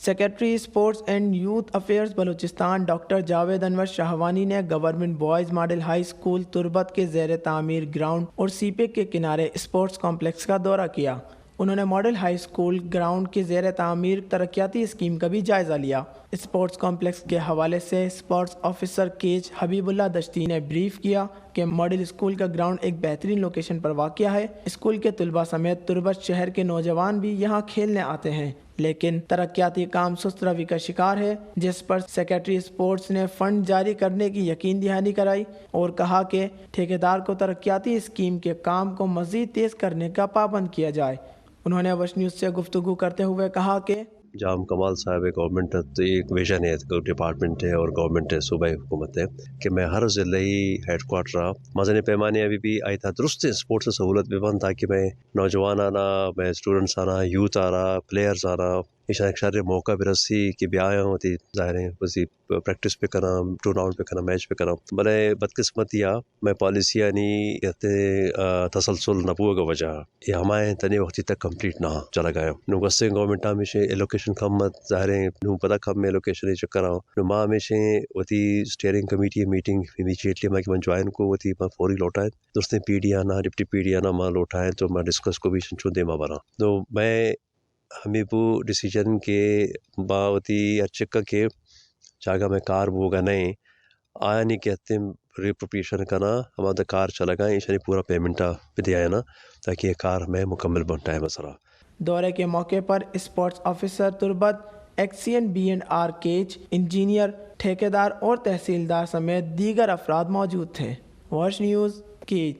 Secretary sports and youth affairs Balochistan doctor Javed Anwar Shahwani نے government boys model high school Turbat کے زیر تعمیر گراؤنڈ اور سی پیک کے کنارے اسپورٹس کمپلیکس کا دورہ کیا۔ انہوں نے ماڈل ہائی اسکول گراؤنڈ کے زیر تعمیر ترقیاتی اسکیم کا بھی جائزہ لیا۔ اسپورٹس کمپلیکس کے حوالے سے اسپورٹس آفیسر کیچ حبیب اللہ دشتی نے بریف کیا کہ ماڈل اسکول کا گراؤنڈ ایک بہترین لوکیشن پر واقع ہے۔ اسکول کے طلباء سمیت تربت شہر کے نوجوان بھی یہاں کھیلنے آتے ہیں، لیکن ترقیاتی کام سست روی کا شکار ہے، جس پر سیکرٹری اسپورٹس نے فنڈ جاری کرنے کی یقین دہانی کرائی اور کہا کہ ٹھیکیدار کو ترقیاتی اسکیم کے کام کو مزید تیز کرنے کا پابند کیا جائے۔ انہوں نے وش نیوز سے گفتگو کرتے ہوئے کہا کہ جام کمال صاحب ہے، گورنمنٹ ہے، تو ایک ویژن ہے، ڈپارٹمنٹ ہے اور گورنمنٹ ہے، صوبائی حکومت ہے کہ میں ہر ضلعی ہیڈ کوارٹر آ مزنیں پیمانے ابھی بھی آئی تھا درست اسپورٹس سہولت بھی بن، تاکہ میں نوجوان آنا، میں اسٹوڈنٹس آنا، یوتھ آنا، پلیئرز آنا، ایشاں یک شریں موقع برسی کہ بیایاں وتی، ظاہر ہیں، وتی پریکٹس بکناں، ٹورنامنٹ بکناں، میچ بکناں۔ بلے بدقسمتی آ مئے پالیسیانی اتیں، آ، تسلسل نہ بوگ ء وجہ ء اے ہمائیں تنے وقتی تک کمپلیٹ نہ چلگ ء۔ نوں گوستیں گورنمنٹ ء ہمیشیں ایلوکیشن کم ات، ظاہر ہیں نوں پدا کم ایلوکیشن ء چکر ء۔ نوں ما ہمیشیں وتی اسٹیئرنگ کمیٹی ء میٹنگ امیجیٹلی ما کہ من جوائن کو، وتی ما فوری لوٹائیں۔ درستیں پی ڈی آنا، ڈپٹی پی ڈی آنا ما لوٹائیں تو ما ڈسکس کو بھی چون دیما براں۔ نوں مئے ہمے بو ڈیسیژن کہ با وتی ہر چکا کہ جاگہ میں کار بوگا نئیں، آیانی کہ ہتیں ری اپروپریشن کناں، ہما دا کار چلگا، ایشانی پورا پیمنٹ ء بدیائیناں، تاکہ یہ کار میں مکمل بن ٹائم سرا۔ دورے کے موقع پر sports officer Turbat, XEN B and R Kech, engineer, ٹھیکیدار اور تحصیلدار سمیت دیگر افراد موجود تھے۔ Wash news, catch.